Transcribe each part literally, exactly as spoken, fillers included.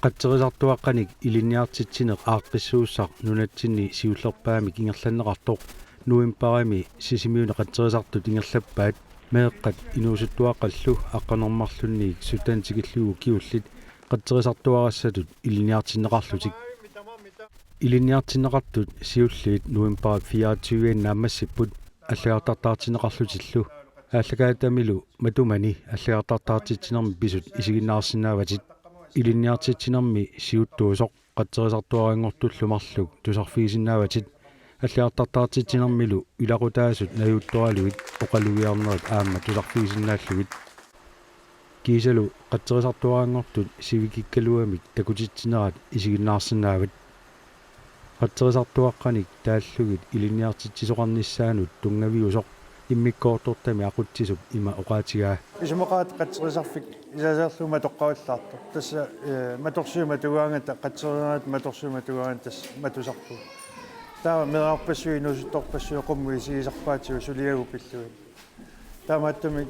Qatserisartuaqqanik ilinniartitsineq aaqqissuussaq nunatsinni siullerpaamik ingerlanneqartoq novembarimi Sisimiuni qatserisartut ingerlappaat meeqqat inuusuttuaqqallu aqqaneq-marlunniit sytten tikillugu ukiullit qatserisartuarassatut ilinniartinneqarlutik. Ilinniartinneqartut siulliit novembarip fireogtyve naammassipput allagartartaartinneqarlutillu. Aallakaatitamilu matumani allagartartaartitsinermi pisut isiginnaarsinnaavatit. Ilinniartitsinermi siuttuusoq qatserisartuaranngortullu marluk tusarfigisinnaavatit. Allagartartaartitsinermilu ilaqutaasut najuuttoralugit oqalugiarnerit aamma tusarfigisinnaallugit. Kiisalu qatserisartuaranngortut sivikikkaluamik takutitsinerat isiginnaarsinnaavat. Qatserisartuaqqanik taallugit ilinniartitsisoqarnissaanut tunngaviusoq immikkoortortami aqutsisup ima oqaatigaa: Isumaqaratta qatserisarfik isaserlugu matoqqavallaartoq. Tassa, eh, matorsuit matugaangata, qatserisarnerit matorsuit matugaangata tassa matusarpugut. Taava meerarpassuit inuusuttorpassuit qummut isigisarpaatigut suliagut pillugit. Taamaattumik,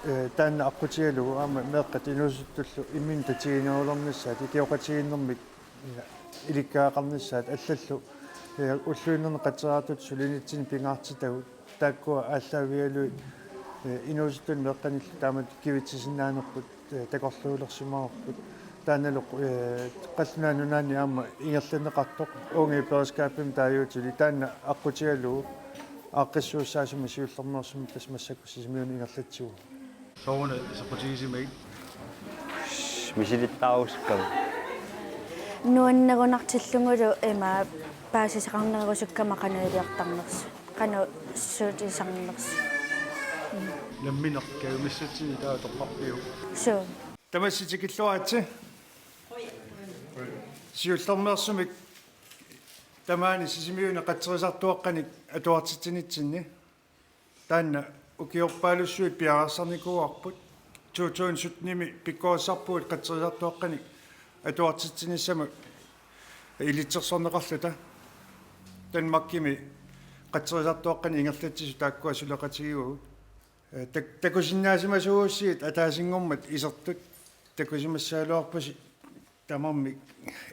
eh, taanna aqqutigalugu aamma meeqqat inuusuttullu imminnut tatiginerulernissaat, ikioqatigiinnermik, eh, ilikkagaqarnissaat allallu, eh, ulluinnarni qatserisartut sulinitsinni pingaartitagut, taakkua aallaavigalugit, eh, inuusuttunut meeqqanillu taamatut kivitsisinnaanerput, eh, takorluulersimavarput. Taannalu, eh, Qallunaat Nunaanni aamma ingerlanneqartoq uunga beredskabimi taaguutili, taanna aqqutigalugu aaqqissuussaasumik siullermeersumik tassa massakkut Sisimiuni ingerlatsivugut. Sooruna soqutigisimagit? Misilittaarusukkama. Nuannagunartillugulu ima paasisaqarnerusukkama qanoq iliortarnersoq, qanoq sulisarnersoq. Nammineq kajumissatsinni taava toqqarpiuk? Suu. Tamassi tikilluaritsi. Siullermeersumik tamaani Sisimiuni qatserisartuaqqanik atuartitsinitsinni. Taanna ukiorpaalussuit piareersarnikuuarput. To tusind syttenimi pikkorissarpugut qatserisartuaqqanik atuartitsinissamut ilitsersorneqarluta. Danmarkimi qatserisartuaqqanik ingerlatsisut taakkua suleqatigivagut. Eh, tak-, takusinnaasimasuugussigit ataasinngormat isertut takusimassagaluarpusi tamarmik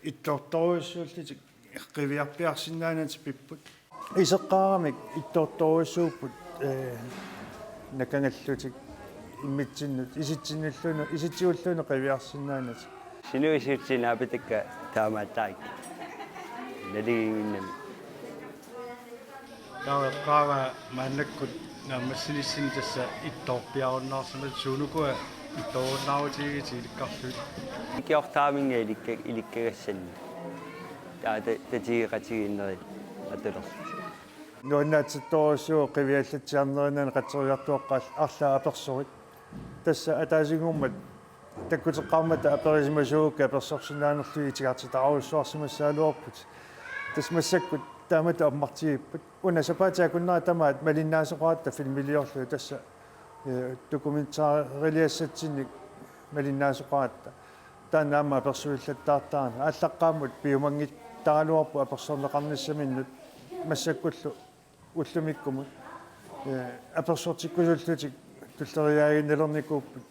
ittoortorujussuullutik qiviarpiarsinnaanatik pipput. Iseqqaaramik ittoortorujussuupput, eh, nakangallutik immitsinnut, isitsinnulluunniit, isitsigulluunniit qiviarsinnaanatik. Sinuisuutsi naapitakka taamaattaakkit. Naligiinnginnami. Taava eqqaavaa maannakkut naammassinissinni tassa ittoorpiarunnaarsimasut, suunukua ittoorunnaarutigigitit ilikkarlugit? Ikiortaaminnga ilikka-, ilikkagassanni. Taava ta-, tatigeqatigiinnerit atulerlutik. Nuannaartorujussuuvoq qiviallatsiarnerinnani qatserisartuaqqat arlaat apersorit. Tassa ataasinngormat takkuteqqaarmata aperisimasuugukkit apersorsinnaanerlugit itigartitaarujussuarsimassagaluarputit. Tassa massakkut taamatut ammartigipput. Una sapaatip akunnera tamaat malinnaasoqaratta filmiliorlugit tassa, eh, dokumentariliassatsinnik malinnaasoqaratta. Taanna aamma apersuillattaartarami. Aallaqqaammut piumanngittaraluarpoq apersorneqarnissaminnut massakkullu ullumikkumut, eh, apersortikkusullutik tulleriiaaginnalernikuupput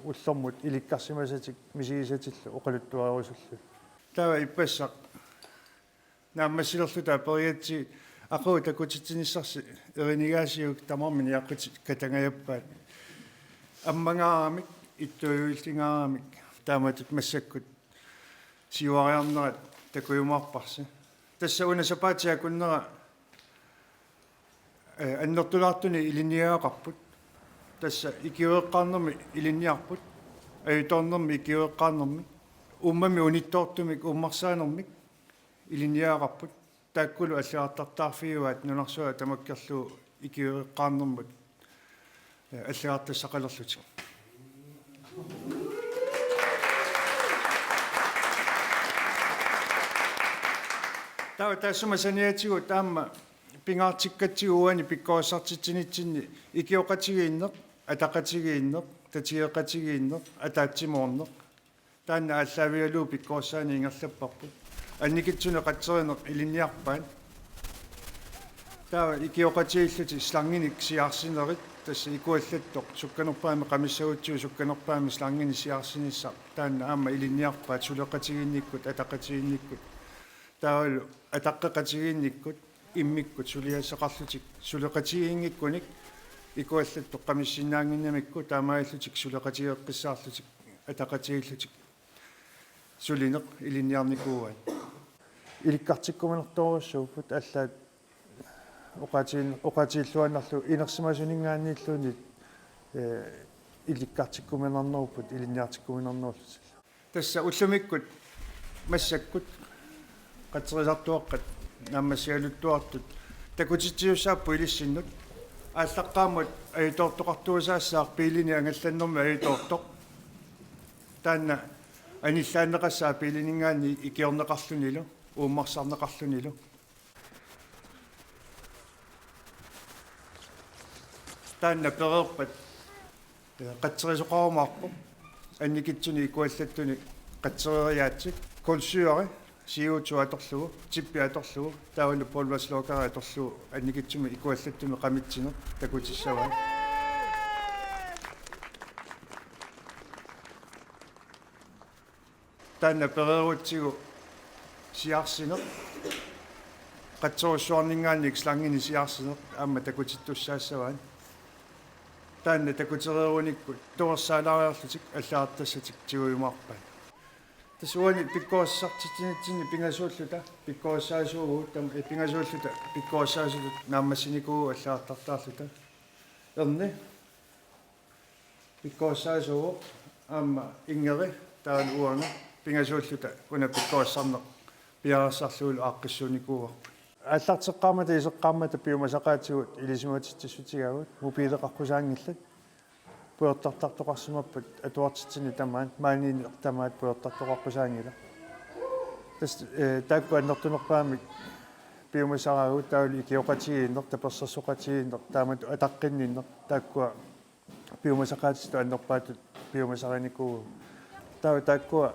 ullormut ilikkarsimasatik misigisatillu oqaluttuarusullugit. Taava ippassaq naammassilerluta aperigatsigit: Aqagu takutitsinissarsi erinigaasiuk? Tamarmik niaqqutit katangajappaat. Ammangaaramik, ittuujuillingaaramik, taamatut massakkut siuariarnerat takujumaarparsi. Tassa una sapaatip akunnera, eh, annertulaartunik ilinniagaqarput. Tassa ikiueqqaarnermi ilinniarput, ajutoornermi ikiueqqaarnermi, uummami unittoortumik uummarsaanermik ilinniagaqarput. Taakkulu allagartartaarfigivaat nunarsuaq tamakkerlugu ikiueqqaarnermut, eh, allagartassaqalerlutik. Taava taassuma saniatigut aamma pingaartikkatsigu uani pikkorissartitsinitsinni ikioqatigiinneq, ataqatigiinneq, tatigeqatigiinneq, ataatsimoorneq. Taanna aallaavigalugu pikkorissaaneq ingerlapparput. Annikitsuneq qatserineq ilinniarpaat. Taava ikioqatigiillutik slanginik siaarsinerit, Tassa ikuallattoq sukkanerpaamik qamissagutsigu sukkanerpaamik slanginik siaarsinissaq taanna aamma ilinniarpaat suleqatigiinnikkut, ataqatigiinnikkut, taavalu ataqqeqatigiinnikkut, immikkut suliassaqarlutik suleqatigiinngikkunik ikuallattoq qamissinnaannginnamikku taamaallutik suleqatigeeqqissaarlutik ataqatigiillutik sulineq ilinniarnikuuaat. Ilikkartikkuminartorujussuupput allaat oqaatigiin-, oqaatigilluinnarlugu inersimasuninngaanniilluunniit, eh, ilikkartikkuminarnerupput ilinniartikkuminarnerullutillu. Tassa ullumikkut massakkut qatserisartuaqqat naammassigaluttuartut takutitsisussaapput ilissinnut. Aallaqqaammut ajutoortoqartuusaassaaq biilinik angallannermik ajutoortoq. Taanna anillaanneqassaaq biilininngaanniit ikiorneqarlunilu, uummarsarneqarlunilu. Taanna pereerpat, eh, qatserisoqarumaarpoq. Annikitsunik ikuallattunik qatsereriaatsik. Kulsyre, C O to atorlugu, tippi atorlugu, taavalu pulverslukeri atorlugu, annikitsumik ikuallattumik qamitsineq takutissavaat. Taanna pereerutsigu siaarsineq, qatserussuarninngaanniit slanginik siaarsineq aamma takutittussaassavaat. Taanna takutereerunikkut torersaalaareerlutik allagartassatik tigujumaarpaat. Tassa uani pikkorissartitsinitsinni pingasuulluta pikkorissaasuugut, taama, eh, pingasuulluta pikkorissaasutut naammassinikuuvugut allagartartaarluta. Erni pikkorissaasuuvoq, aamma Ingeri taavalu uanga pingasuulluta una pikkorissarneq piareersarlugulu aaqqissuunnikuuarput. Aallarteqqaarmata iseqqaarmata piumasaqaatigut ilisimatitsissutigaagut, mobileqaqqusaanngillat. Pujortartartoqarsimappat atuartitsineq tamaat, maaniinneq tamaat pujortartoqaqqusaanngilaq. Tassa, eh, taakku annertunerpaamik piumasaraagut, taavalu ikioqatigiinneq, tapersersoqatigiinneq, taamatut ataqqinninneq, taakkua piumasaqaatitut annerpaatut piumasarinikuuagut. Taava taakkua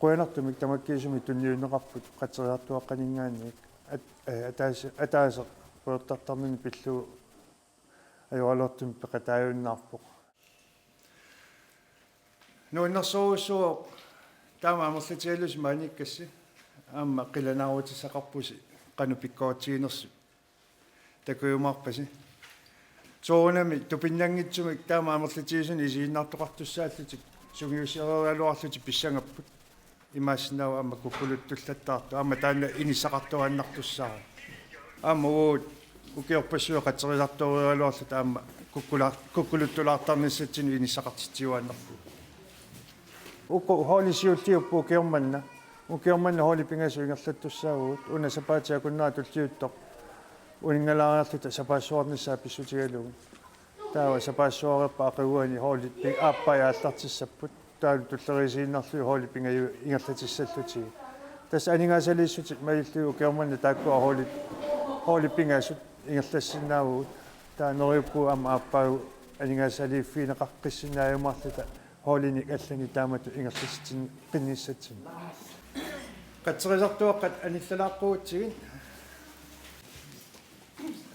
qujanartumik tamakkiisumik tunniunneqarput qatserisartuaqqaninngaanniit at-, eh, ataase-, ataaseq pujortartarnini pillugu ajoraluartumik peqataajunnaarpoq. Nuannersorujussuuvoq taama amerlatigalusi maaniikkassi, aamma qilanaarutissaqarpusi qanoq pikkoritsiginersut takujumaarpasi. Soorunami tupinnanngitsumik taama amerlatigisunik isiginnaartoqartussaallutik sungiusereeraluarlutik pissangapput. Imaassinnaavoq aamma kukkuluttulaartartut, aamma taanna inissaqartuaannartussaavoq. Aamma uagut ukiorpassuit qatserisartoreeraluarluta aamma kukkula-, kukkuluttulaartarnissatsinnut inissaqartitsiuaannarpugut. Uku holdit siulliupput ukioq manna. Ukioq manna holdit pingasut ingerlattussaavugut. Una sapaatip akunnera tulliuttoq uninngalaariarluta sapaassuarnissaa pissutigalugu. Taava sapaassuareerpat aqaguani holdit pi-, aappaa aallartissapput. Taavalu tulleriisiinnarlugit holdit pingasut ingerlatissallugit. Tassa aningaasaliissutit malillugit ukioq manna taakkua holdit, holdit pingasut ingerlassinnaavugut. Taava neriuppugut aamma aappaagu aningaasaliiffigineqaqqissinnaajumaarilluta holdinik allanik taamatut ingerlatitsin-, -qinnissatsinnut. Qatserisartuaqqat anillalaaqquutsigit.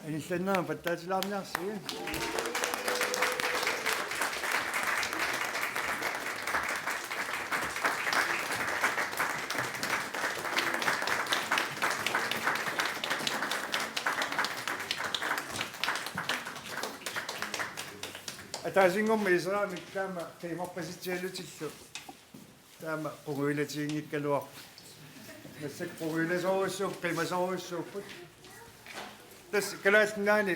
Anillanneq pattaatilaarniarsigit. Ataasinngormat iseramik taama qiimarpasitsialutillu. Taama qungujulatiginngikkaluarput. Massakkut qungujulasorujussuupput, qimasorujussuupput. Tassa Kalaallit Nunaanni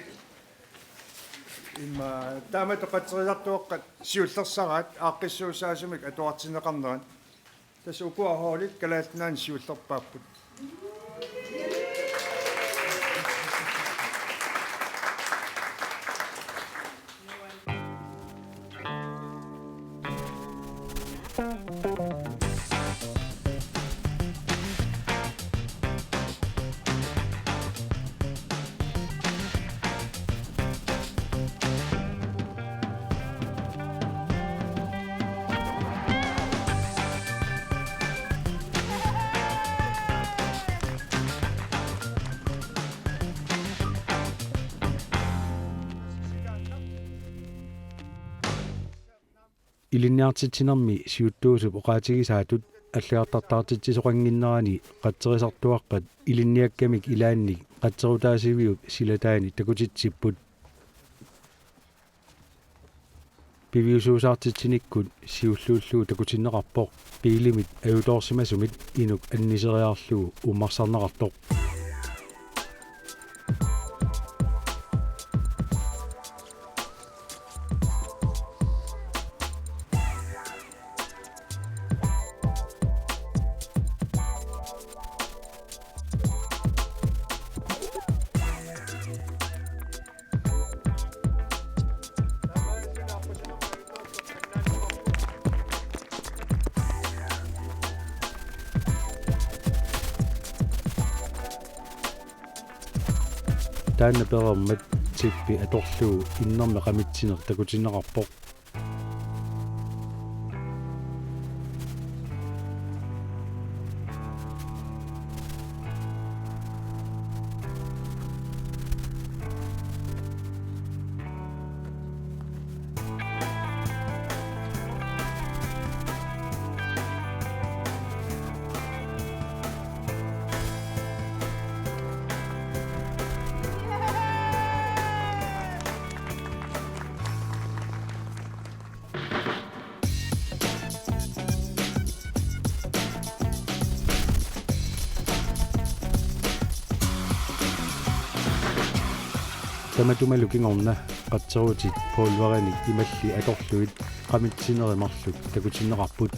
immaqa taamatut qatserisartuaqqat siullersaraat aaqqissuussaasumik atuartinneqarnerat. Tassa ukua holdit Kalaallit Nunaanni siullerpaapput. Ilinniartitsinermi siuttuusup oqaatigisaatut allagartartaartitsisoqannginnerani qatserisartuaqqat ilinniakkamik ilaannik qatserutaasiviup silataani takutitsipput. Piviusuusaartitsinikkut siulliullugu takutinneqarpoq biilimit ajutoorsimasumit inuk anniseriarlugu uummarsarneqartoq. Taanna pereermat tippi atorlugu innermi qamitsineq takutinneqarpoq. Tamatumalu kingorna qatserutit pulverinik imalli atorlugit qamitsinerit marluk takutinneqarput.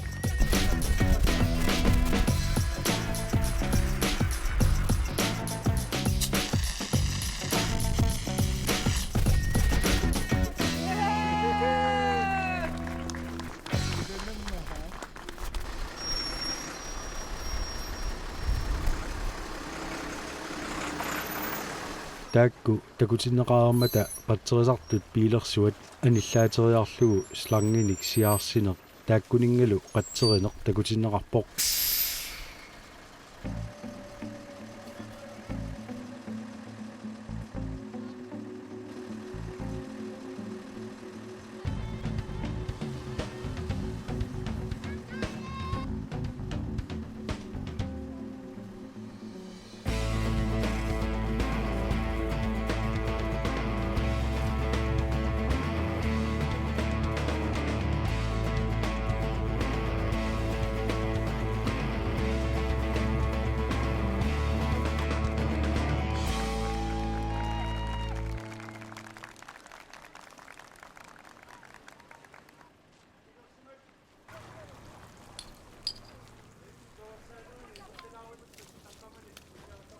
Taakku takutinneqareermata qatserisartut biilersuat anillaateriarlugu slanginik siaarsineq taakkuninngalu qatserineq takutinneqarpoq.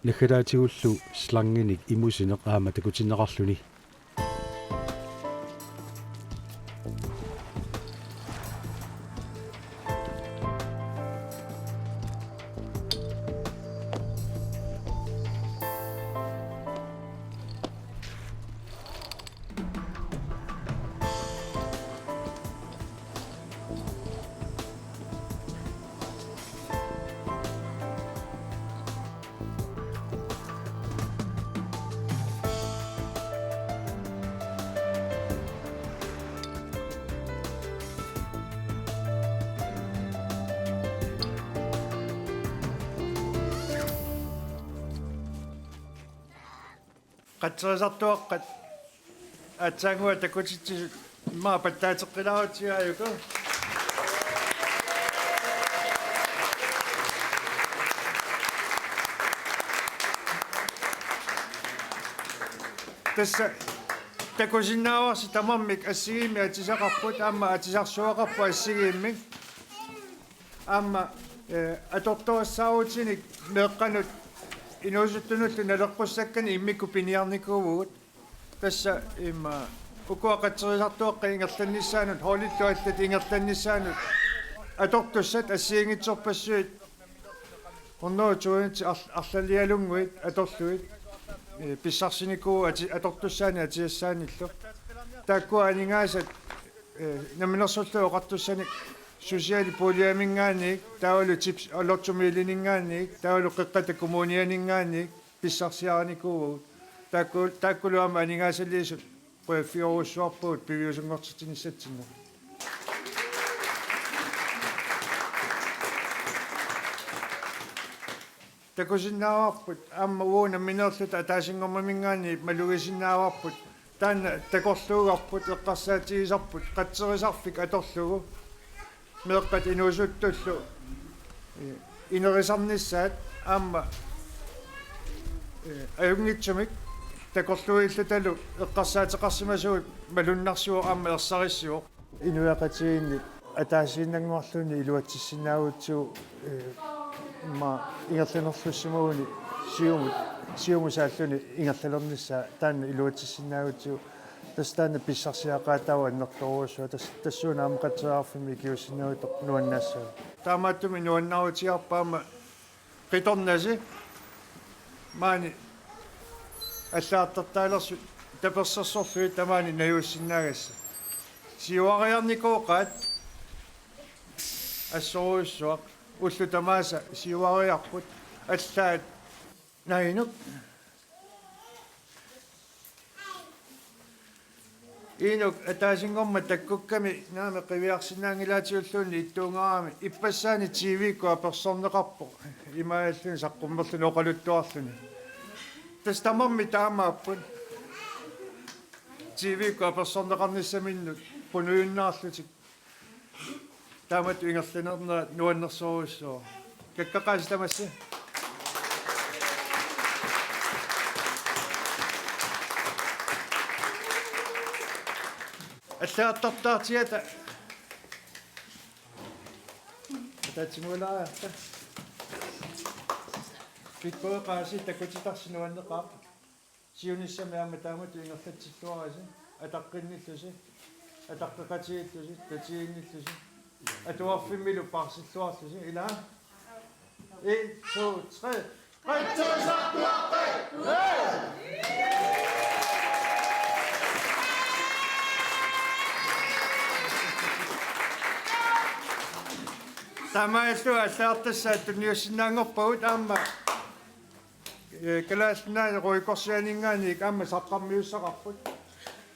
Naggataatigullu slanginik imusineq aamma takutinneqarluni. Qatserisartuaqqat aatsaannguaq takutitsisut immaqa pattaateqqilaarutsiarput. Tassa takusinnaavarsi tamarmik assigiimmik atisaqarput, aamma atisarsuaqarput assigiimmik. Aamma, eh, atortorissaarutinik meeqqanut inuusuttunullu naleqqussakkanik immikkut piniarnikuuvugut. Tassa immaqa ukua qatserisartuaqqat ingerlannissaannut, holdillu allat ingerlannissaannut atortussat assigiinngitsorpassuit hundrede tusind arl-, arlalialunnguit atorlugit, eh, pissarsinikuuvugut ati-, atortussaanik atisassaanillu. Taakkua aningaasat, eh, Namminersorlutik Oqartussanik socialpuljeminngaanniit, taavalu Tips Lottomidleninngaanniit, taavalu Qeqqata Kommunianinngaanniit pissarsiarinikuuvugut. Taakku-, taakkulu aamma aningaasaliisut qujaffigorujussuarpagut piviusunngortitsinissatsinnut. Takusinnaavarput aamma uagut nammineerluta ataasinngornerminngaanniit malugisinnaavarput, taanna takorluugarput eqqarsaatigisarput qatserisarfik atorlugu meeqqat inuusuttullu, eh, inerisarnissaat aamma, eh, ajunngitsumik takorluuillutalu eqqarsaateqarsimasugut malunnarsivoq aamma ersarissivoq. Inuiaqatigiinni ataasiinnannguarluunniit iluatsissinnaagutsigu, eh, immaqa ingerlanerlussimaguni siumut, siumut saalluni ingerlalernissaa taanna iluatsissinnaagutsigu, tassa taanna pissarsiaqaataavoq annertoorujussuaq, tassa tassuuna aamma qatserisarfimmi ikiuussinnaagutsigu nuannaassaaq. Taamaattumik nuannaarutigaarput aamma qitornasi maani allagartartaalersut tapersersorlugit tamaani najuussinnaagassat. Siuariarnikooqaat assorujussuaq, ullut tamaasa siuariarput allaat nainuk. Inuk ataasinngormat takkukkami naamik qiviarsinnaagilaatiulluunniit ittuungaarami ippassaani T V-kkut apersorneqarpoq. Imaalluni saqqummerluni oqaluttuarluni. Tassa tamarmik taamaapput. T V-kkut apersorneqarnissaminnut punujunnaarlutik. Taamatut ingerlanernerat nuannersorujussuuvoq. Kakkaqaasi tamassi. Allagartartaartigata ataatsimoolaariarta. Pikkoreqaasi, takutitarsi nuanneqaaq. Siunissami aamma taamatut ingerlatsilluarisi, ataqqinnillusi, ataqqeqatigiillusi, tatigiinnillusi, atuarfimmilu paarsilluarlusi, ilaa? En, to, tre. Qatserisartuaqqat! Taamaallu allagartassaat tunniussinnaanngorpagut aamma. Ee, Kalaallit Nunaanni Røde Korsianinngaanniit aamma saqqarmiussaqarput.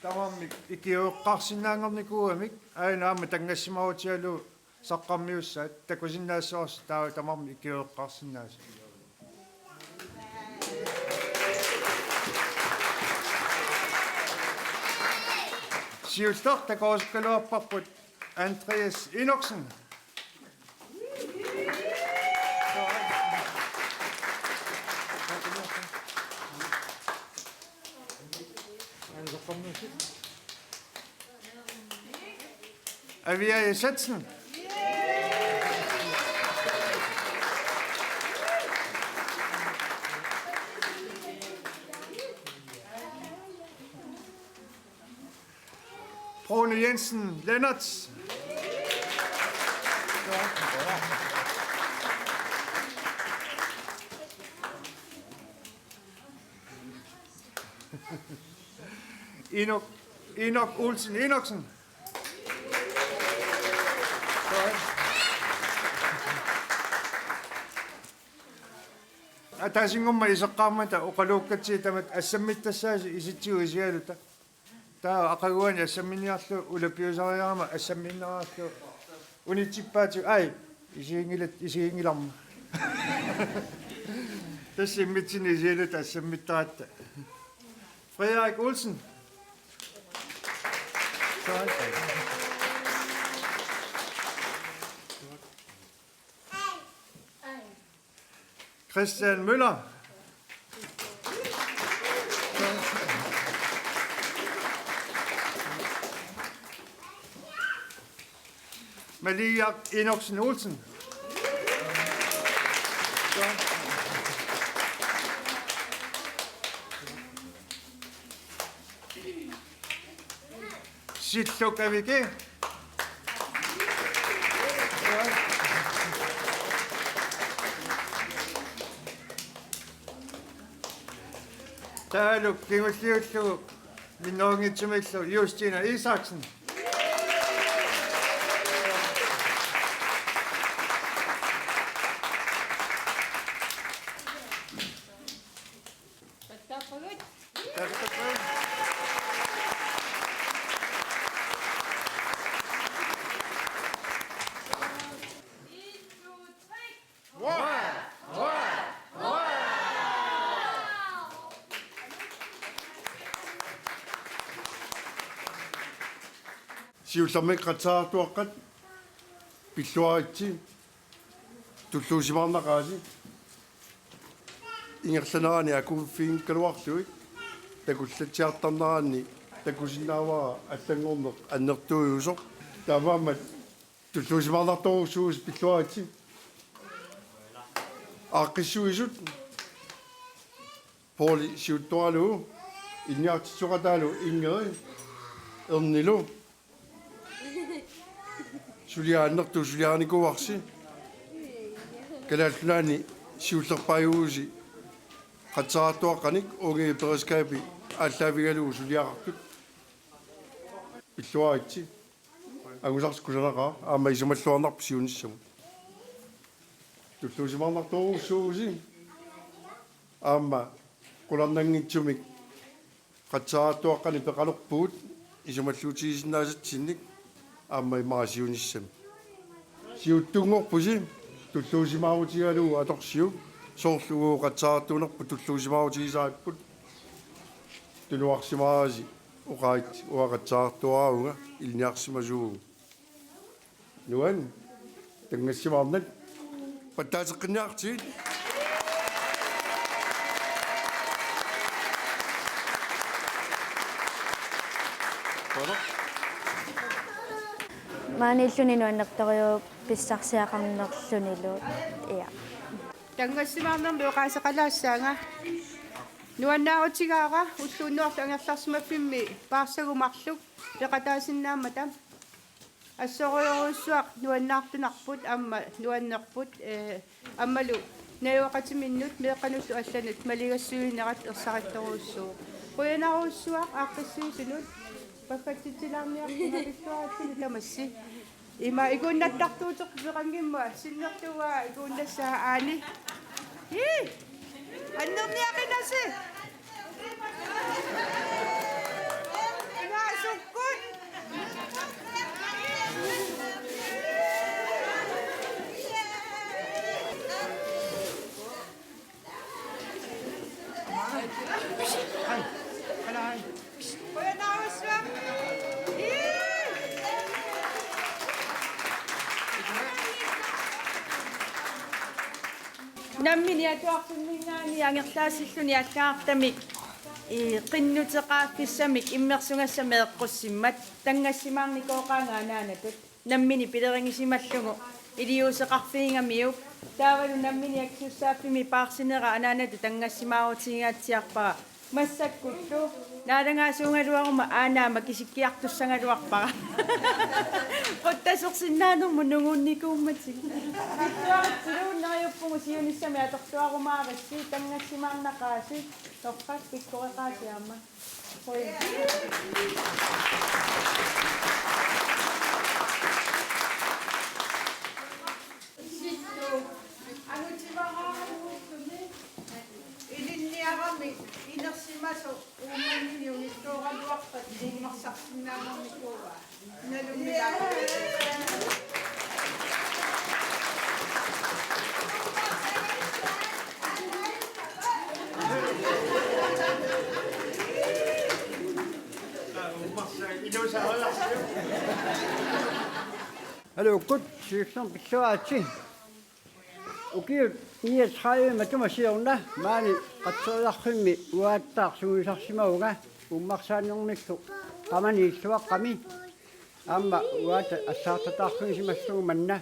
Tamarmik ikiueqqaarsinnaanngornikuugamik, aajuna aamma tanngassimarutigalugu saqqarmiussaat, takusinnaassavarsi taava tamarmik ikiueqqaarsinnaasut. Siulleq takorusugaluarparput Andreas Enoksen. Avia Isaksen. Rune Jensen Lennert. Inuk, Inuk Olsen Enoksen. Ataasinngormat iseqqaarmata oqaluukkatsigu tamatta assammittassaasoq isitsigut isigaluta. Taava aqaguani assamminiarlugu ulapiusariarama assammiinnarlugu unitsippaatigut, ai, isiginngilat-, isiginngilarma. Tassa immitsinnut isigaluta assammittaratta. Frederik Olsen. Christian Møller. Malia Enoksen Olsen. Silluk Aviki. Taavalu kingulliullugu minnerunngitsumillu Justine Isaksen. Siullermik qatserisartuaqqat pilluaritsi, tulluusimaarnaqaasi. Ingerlanerani akuuffiginngikkaluarlugit takullatsiartarneranni takusinnaavara allanngorneq annertuujusoq. Taamaammat tulluusimaarnartorujussuuvusi pilluaritsi. Aaqqissuisut Pouli siuttoralugu, ilinniartitsisoqataalu Ingeri, Ernilu. Suliaq annertooq suliarinikuuarsi. Kalaallit Nunaanni siullerpaajuvusi qatserisartuaqqanik uunga beredskabi aallaavigalugu suliaqartut. Pilluaritsi. Angusarsi kusanaqaaq aamma isumalluarnarpoq siunissamut. Tulluusimaarnartorujussuuvusi. Aamma qularnanngitsumik qatserisartuaqqanik peqalerpugut isumalluutigisinnaasatsinnik aamma immaqa siunissami. Siuttunngorpusi tulluusimaarutigalugu atorsiuk, soorlu uagut qatserisartuunerput tulluusimaarutigisaripput. Tunuarsimaarisi oqaatsit, uanga qatserisartuaravunga, ilinniarsimasuuvunga. Nuann, tanngassimaarnat, pattaateqqinniartigit. Maaniilluni nuannertorujuuvoq pissarsiaqarnerlunilu. Ja. Tanngassimaarnermi oqaaseqalaassaanga. Nuannaarutigaara ulluunnuarlu angerlarsimaffimmi paarsagut marluk peqataasinnaammata. Assorujorujussuaq nuannaartunarput aamma nuannerput, eh, aammalu najugaqatiminnut meeqqanullu allanut maligassuinerat ersarittorujussuuvoq. Qujanarujussuaq aaqqissuisunut, paggatsitsilaarniarpunga pilluaritsi tamassi. Ima ikuinnattartuuteqqinngimmata sinnerlugu ikuinnassaa aani. Ii! Annerniaqinasi! Naasukkut! Nammineq atuarfimminngaanniit angerlaasilluni allagartamik, ii, qinnuteqaaffissamik immersugassat meeqqussimmat tanngassimaarnikooqaanga anaanatut. Nammineq pilerigisimallugu iliuuseqarfigigamiuk, taavalu nammineq akisussaaffimmi paarsinera anaanatut tanngassimaarutigingaatsiarpara. Massakkullu naalagaasuugaluaruma aanaama kisikkiartussagaluarpara. Quttasersinnaanermut nunguunnikuummatigit. Pilluaritsilu, neriuppugut siunissami atortuarumaaritsi, tanngassimaarnaqaasi, torrak pikkoreqaasi aamma. Ilinniaramik inersimasoq Uummannini unittooragaluarpat uummarsarsinnaanermikuuaa. Nalunngilaa. Aluukkut siullermik pilluaritsi. Ukiut niogtredive matuma siorna maani qatserisarfimmi uattaaq sungiusarsimavunga uummarsaanermillu qamani illuaqqami. Aamma uaata assaartataarfigisimallugu manna.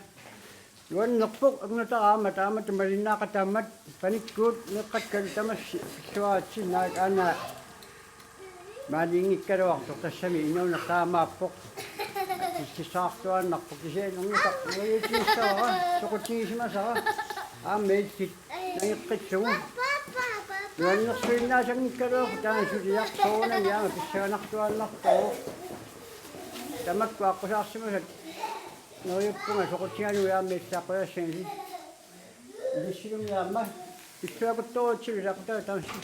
Nuannerpoq, angutara aamma taamatut malinnaaqataammat, panikkut meeqqakkalu tamassi pilluaritsi, naak aana maaniinngikkaluartoq, tassami inuuneq taamaappoq. Tississaartuaannarpoq, kisianni angutaq nuiutigissavara, soqutigisimasara. Aamma illit nangeqqillugu. Nuannersuinnaasanngikkaluarpoq taanna suliaq, soorunami aamma pissanganartuaannarpoq. Tamakku aqqusaarsimasat neriuppunga soqutigalugu aamma illit aqqusaassagissi. Ilissilumi aamma pilluaqquttorutsilu saqqutaata tamassi.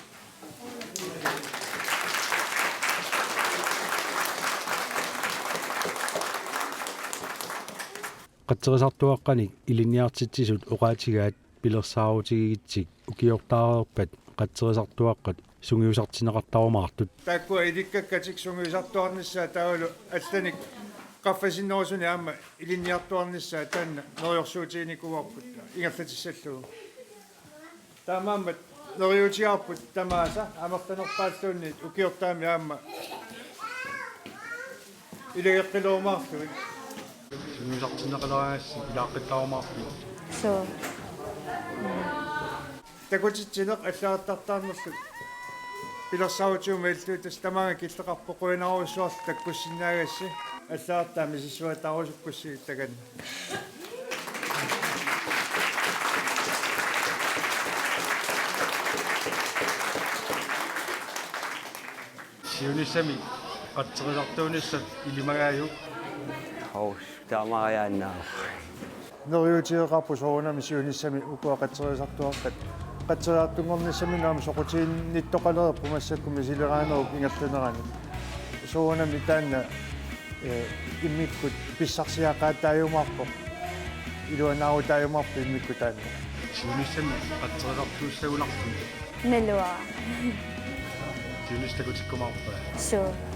Qatserisartuaqqanik ilinniartitsisut oqaatigaat pilersaarutigigitsik ukiortaareerpat qatserisartuaqqat sungiusartinneqartarumaartut. Taakkua ilikkakkatik sungiusartuarnissaat taavalu allanik Qaffasinnerusunik aamma ilinniartuarnissaa taanna neriorsuutiginikuuarput ingerlatissallugu. Taamaammat neriuutigaarput tamaasa amerlanerpaalluunniit ukiortaami aamma ilageqqilerumaarlugit. Sungiusartinneqaleraangassi ilaaqqittarumaarpit? Suu. Takutitsineq allagartartaarnerlu pilersaarutigut malillugu tassa tamaanga killeqarpoq, qujanarujussuarlu takkussinnaagassi. Allagartaat misissuataarusukkussigit takanna. Siunissami qatserisartuunissat ilimagaajuk? Hov, taamaajaannaavoq. Neriuutigeqaarput soorunami siunissami ukua qatserisartuartat. Qatseriartunngornissaminnut aamma soqutiginnittoqalereerpoq massakkut misileraanerup ingerlanerani. Soorunami taanna, eh, immikkut pissarsiaqaataajumaarpoq. Iluanaarutaajumaarpoq immikkut taanna. Siunissami qatserisartuussagunarpit? Naluara. Siunissaq takutikkumaarpa? Suu.